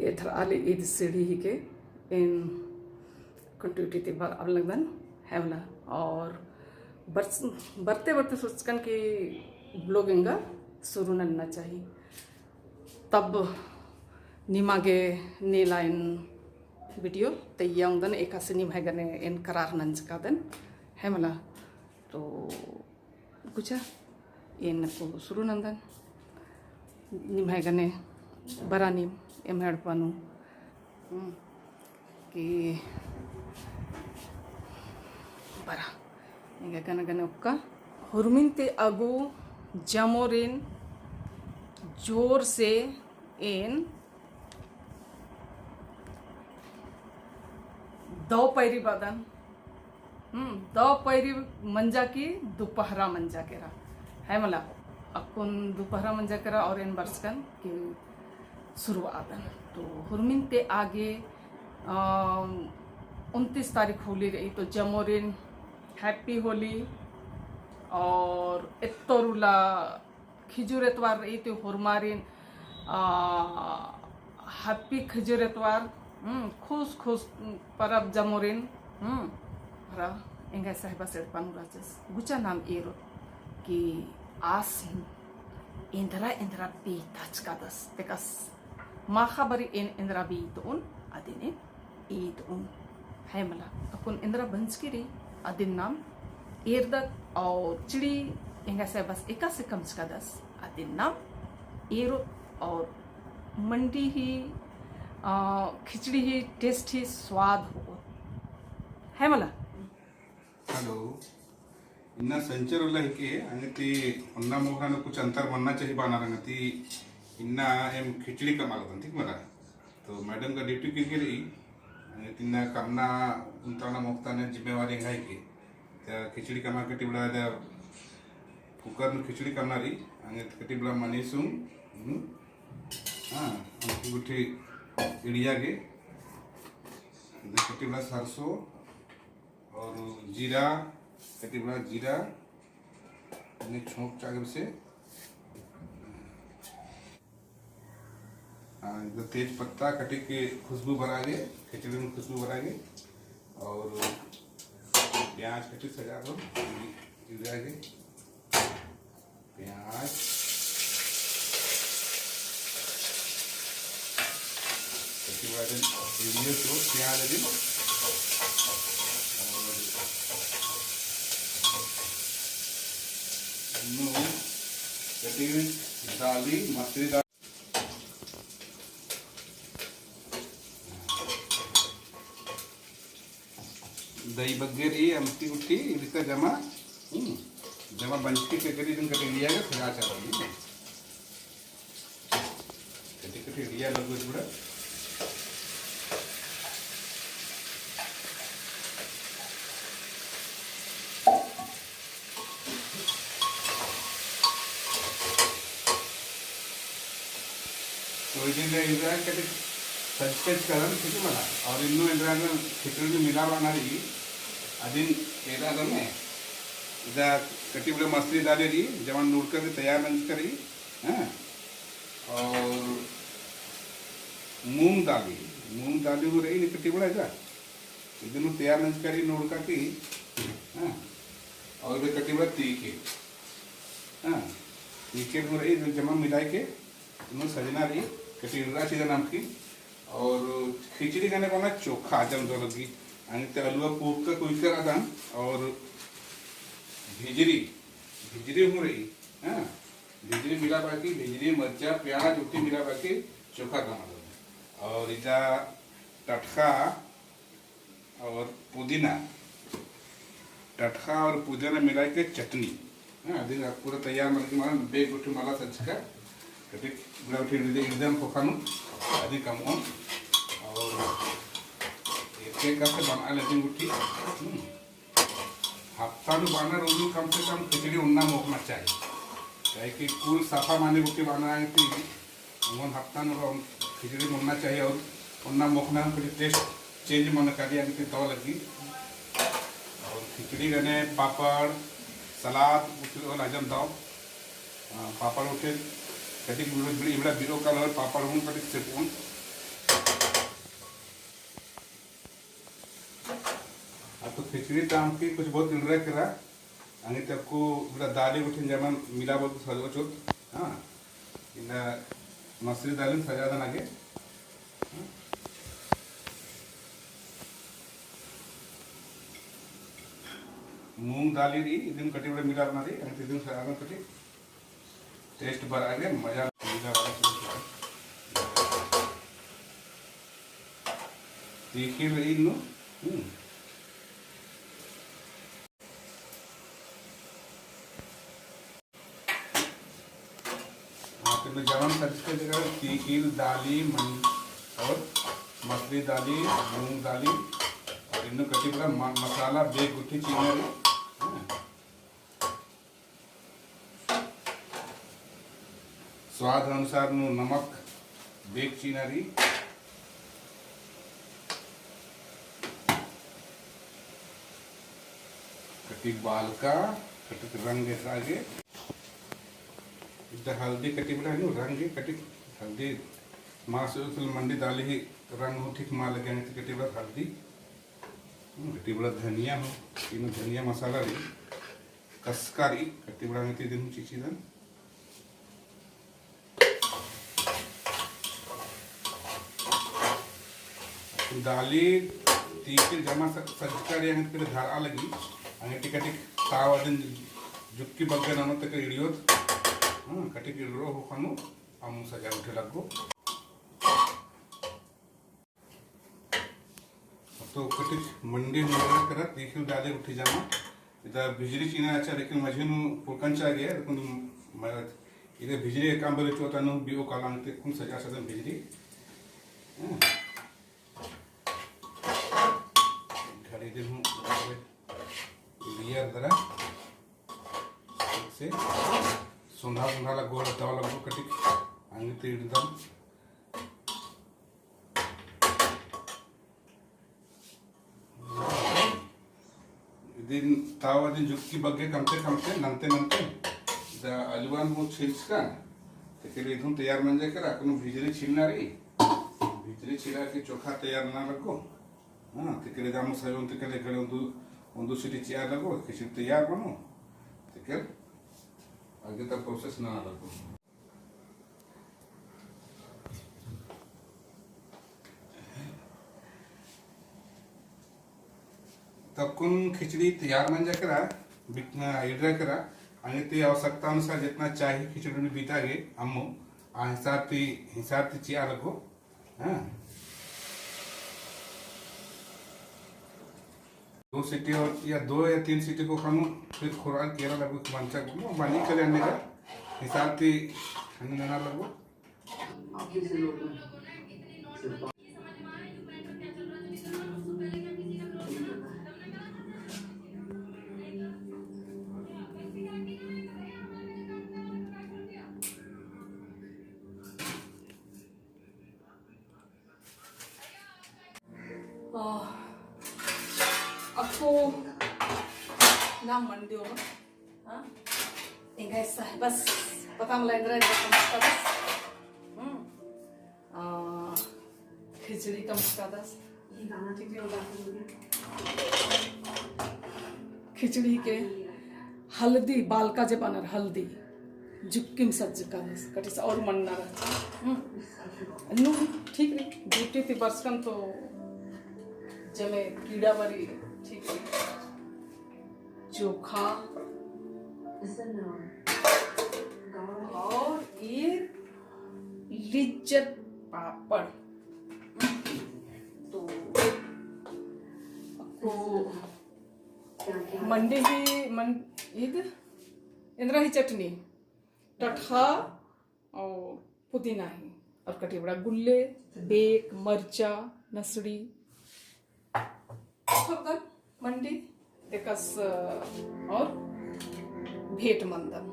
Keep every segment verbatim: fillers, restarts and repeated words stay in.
एथरा आली ईद सीढ़ी ही के एन continuity ती बरआ लगदन, है मला। और बरस-, बरते बरते सोचकन कि vlog एंगा शुरू नन्ना चाही। तब निमा गे नेला एन video तैया ओंगदन, एकासे निम्है गने एन करार नंजकादन, है मला। तो गुचा एन अक्कु शुरू नन्दन। निम्है गने बरआ नीम एम्है एड़पा नू, हम्म, कि बरआ एंगा गने गने ओक्का। हुरमिन ती अगु जमोरिन जोर से एन दौ पैरी बअदन। हम्म, दौ पैरी मंजा की दुपहरा मंजा केरा। है मला, अक्कुन दुपहरा मंजा केरा और एन बरचकन कि शुरू बअदन। तो हुरमिन ती आगे, अम, उनतीस तारीख होली रई, तो जमोरिन happy होली। और एत्तोर उल्ला खिजुर एतवार रई ती होरमारिन, आ, happy खिजुर एतवार, हम्म, खुश खुश परब जमोरिन, हम्म, रा एंग्है साहेबस एड़पा नू रहचस। गुचा नाम एरोत कि आस ही एन्दरा एन्दरा बीताचकादस, तेकस माखा बारी एन एन्दरा बीतओन, अदिन एन ईद उन है मला। अक्कुन एन्दरा बंचकी रई अदिन नाम एरदत और चिड़ी एंग्है साहेबस एकासे कमचकादस अदिन नाम एरोत और मंडी ही, आ, खिचड़ी ही taste ही स्वाद होओत है मला। Hello, इन्ना संचर उल्ला हिके, अंगती ओन्ना मोखना नू कुछ अंतर मन्ना चाही बअनर अंगती इन्ना एम खिचड़ी कमआ लगदन, ठीक मला। तो madam का duty किरकी रई, अंगती इन्ना कमना उन्ता ओन्ना मोखता ने जिम्मेवारी एंग्है हिके। तो खिचड़ी कमना कटी बड़ा दा cooker नू खिचड़ी कमना रई, अंगती कटी बड़ा मनीसुम, हम्म, हाँ, अंगती गुट्ठी इड़िया गे, अंगती कटी बड़ा सरसों, और जीरा, कटी बड़ा जीरा, ने छोंक चागब से। हाँ, इधर तेज पत्ता कटी के खुशबू बरआ गे, खिचड़ी में खुशबू बरआ गे, और प्याज कटी सजा दो, जीरा गे। प्याज, इसके बाद हम वीडियो को प्याज अभी नू कटी दाली, मसूरी दाल। दई बग्गे रई अमती गुट्ठी, इदिका जमा, हम्म, जमा बंचकी के करी दिन कटे लिया के फिर आ चावल, हम्म। कटे कटे लिया लगो थोड़ा। तो इदिन एन्दरा कटी सजकज करन, ठीक मला। और इन्नु एन्दरा खिचड़ी नू मिलाबअना रई, अदिन एदा दमे, इदा कटी बड़ा मसूरी दाल रई, जमा नूड़का के तैयार नंजका रई, हाँ? और मूंग दाल, मूंग दाल हूँ रई, कटी बड़ा इदा। इदिन तैयार नंजका रई नूड़का की, हाँ, और इदे कटी बड़ा तीखे, हाँ, तीखे हूँ रई, इदिन जमा मिलाय के, इन्नु सजना रई, कटी इड़रा चिदन अमकी, और खिचड़ी गने बअना चोखा अजम दव लग्गी, अंगते अलुवा पूक्का कुइकर अदन, और भिजरी, भिजरी हूँ रई, हाँ, भिजरी मिलाबआ की, भिजरी, मरचा, प्याज, उट्टी मिलाबआ की चोखा कमआ लगदन। और इदा टटखा, और पुदीना, टटखा और पुदीना मिलाय के चटनी। हाँ, अदिन पूरा तैयार मलकी मला, बेग गुट्ठी मला सजका, कटी बड़ा गुट्ठी इड़दन खोखा नू, अदिन कमओन, और एक एक करके बना लेते गुट्ठी। हम्म। हफ्ता नू बअनर उल्ला कम से कम खिचड़ी ओन्ना मोखना चाही। काहे कि कुल सफा माने गुट्ठी बअना है कि ओन हफ्ता नू खिचड़ी ओन्ना चाही और ओन्ना मोखना कुछ taste change मना काली अंगती दव लग्गी। और खिचड़ी गने पापड़, सलाद, उठे और अजम दव। आ, पापड़ उठे कटी इबड़ा, इबड़ा बिरो कालो पापड़ हूँ कटी सेकओन। खिचड़ी ता अमके कुछ बहुत इन्द्रा केरा। अंगे ते अक्कु इबड़ा दाली गुट्ठिन जमन मिला बोल सजोचोत। हाँ, इन्ना मसरी दालिन सजादन आगे। हाँ। मूंग दाली रई, इदिन कटिबड़ा मिलाबना रई, अंगे ते इदिन सजादन कटिबड़ा। Taste बरआ गे मजा मिला वाला चीज है। तीखी रई नू। हम्म। हाँ, तो मैं जवन सब्जी का जगह तीखी दाली मन और मसरी दाली, मूंग दाली और इन्नु कटिबड़ा म-, मसाला बेग गुट्ठी चीना रई। हाँ। स्वाद अनुसार नू नमक बेग चीना रई। कटिक बालका, कटिक रंग एथरा गे। इधर हल्दी कटिबड़ा नू रंग कटिक हल्दी मास उसल मंडी दाली ही रंग हूँ ठीक मा लगे अंगे ते कटिबड़ा हल्दी। हम्म, कटिबड़ा धनिया हूँ, इन्नु धनिया मसाला रई। कसका रई, कटिबड़ा अंगे ते इदिन चिचिदन। दाली तीखी जमा स-, सज्जका रई, अंगे ते धरआ लगी, अंगे ते कटिक तावा दिन जुक्की बग्गे ननो ते इड़ियोत, हम्म, कटिक इड़रो हो खनु, अम्म सजा उठे लग्गो। तो कटिक मंडी नू केरा तीखी दाली गुट्ठी जमा। इदा भिजरी चीना अच्छा, लेकिन मझी नू पुरकन चा गया, लेकिन मैं इदा भिजरी काम बरे चोता नू बियो कालांग ते कुन सजा सदन भिजरी। हाँ। घड़ी दिन हूँ लियर दरा। ठीक से सुंधा सुंधा ला गोल दवा लगो कटिक अंगे ते इड़दम। इदिन तावा दिन जुक्की बग्गे कमते कमते नन्ते नन्ते द अलुआन हूँ छिलचकन। तेके ले इदहुन तैयार मंजा केरा, अक्कुन भिजरी छिलना रई। भिजरी छिला के चोखा तैयार ना लग्गो। हाँ, तेके ले दामो सजोन तेके ले घड़ी उन्दु, उन्दु सीटी चिआ लग्गो, खिचड़ी तैयार मनो। तेके ले आगे तक process ना लग्गो। तब कुन खिचड़ी तैयार मंजा केरा, बिक-, इड़रा केरा, अंगे ते आवश्यकता अनुसार जितना चाही खिचड़ी में बीता गे, अम्मो, आ हिसाब ती, हिसाब ती चिआ लग्गो। हाँ। दो सीटी और या दो या तीन सीटी को खानु फिर खुराक केरा लगो मंचा को मनी कले अन्ने का हिसाब ती अन्ने नना लगो। आ, अक्कु नाम मंडी हो, हाँ? एंग्है सह बस, पता मला एन्दरा एन्दरा कमचका बस। हम्म। आ, खिचड़ी कमचका दस। खिचड़ी के हल्दी, बालका जे बअनर हल्दी, जुक्किम सज्जका दस, कटिस और मन्ना रहचा। हम्म। नू ठीक रई, duty ती बरचकन तो जमे कीड़ा बरी ठीक रई। चोखा और ये लिज्जत पापड़। तो अक्कु मंडी ही मन-, ईद एन्दरा ही चटनी, टटखा और पुदीना ही, और कटिबड़ा गुल्ले, बेक, मरचा, नसड़ी, सब दन मंडी देखस, और भेंट मंदन।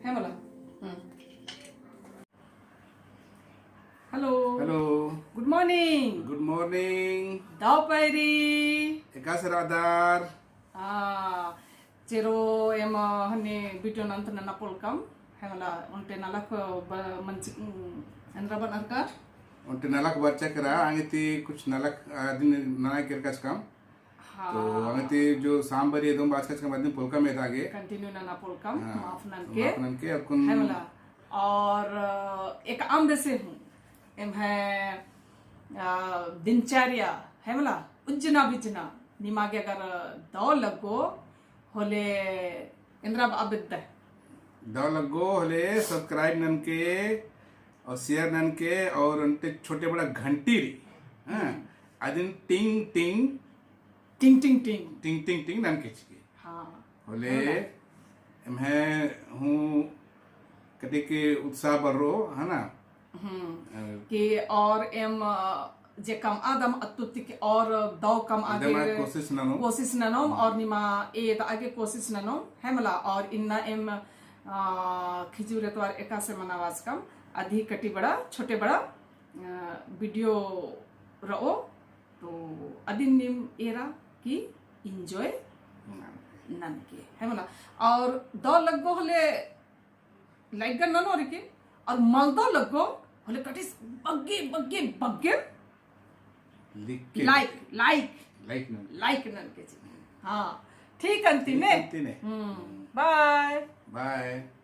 है मला? हम्म। Hello। Hello। Good morning। Good morning। दव पैरी। एकासे रअदर। आ, चेरो एम हन्ने video नन्त नना पोलकम, है मला ओन्टे नलख ब-, मंच-, उम, एन्दरा बअनर का? ओन्टे नलख बरचा केरा, आंगे ती कुछ नलख, अदिन नना केरकचकम। हाँ। तो आंगे ती जो सांबर एदोम बाचकचकम, अदिन पोलकम एदा गे। Continue नना पोलकम, हाँ, माफ ननके। माफ ननके, अक्कुन है मला। और, अ, एकअम बेसे हूँ, एम्है, अ, दिनचर्या, है मला, उज्जना बिज्जना, निमा गे अगर दव लग्गो, होले एन्दरा बआ बेद्दय। दव लग्गो होले subscribe ननके और share ननके और ओन्टे छोटे बड़ा घंटी रई, हाँ, हम्म। अदिन टिंग टिंग, टिंग टिंग टिंग। टिंग टिंग टिंग ननके चिके। हाँ। होले, होला। एम्है हूँ कटिक उत्साह बरओ, है ना? हम्म। अ, कि और एम, अ, जे कमआदम अत्तु ती कि और दव कमआ गे कोशिश ननोम। कोशिश ननोम, हम्म। और निमा एदआ गे कोशिश ननोम, है मला, और इन्ना एम, अ, खिजूर एतवार एकासे मनाबाचकम, अदी कटी बड़ा, छोटे बड़ा, अ, video रओ, तो अदिन नीम एरा कि enjoy ननके, है मला। और दव लग्गो होले like गन ननो रिके, और मल दव लग्गो होले कटिस बग्गे, बग्गे, बग्गे लिख के। Like, like। Like नन। Like ननके जी। हाँ, ठीक अन्ती ने? ठीक अन्ती ने। हम्म, हम्म। Bye। Bye।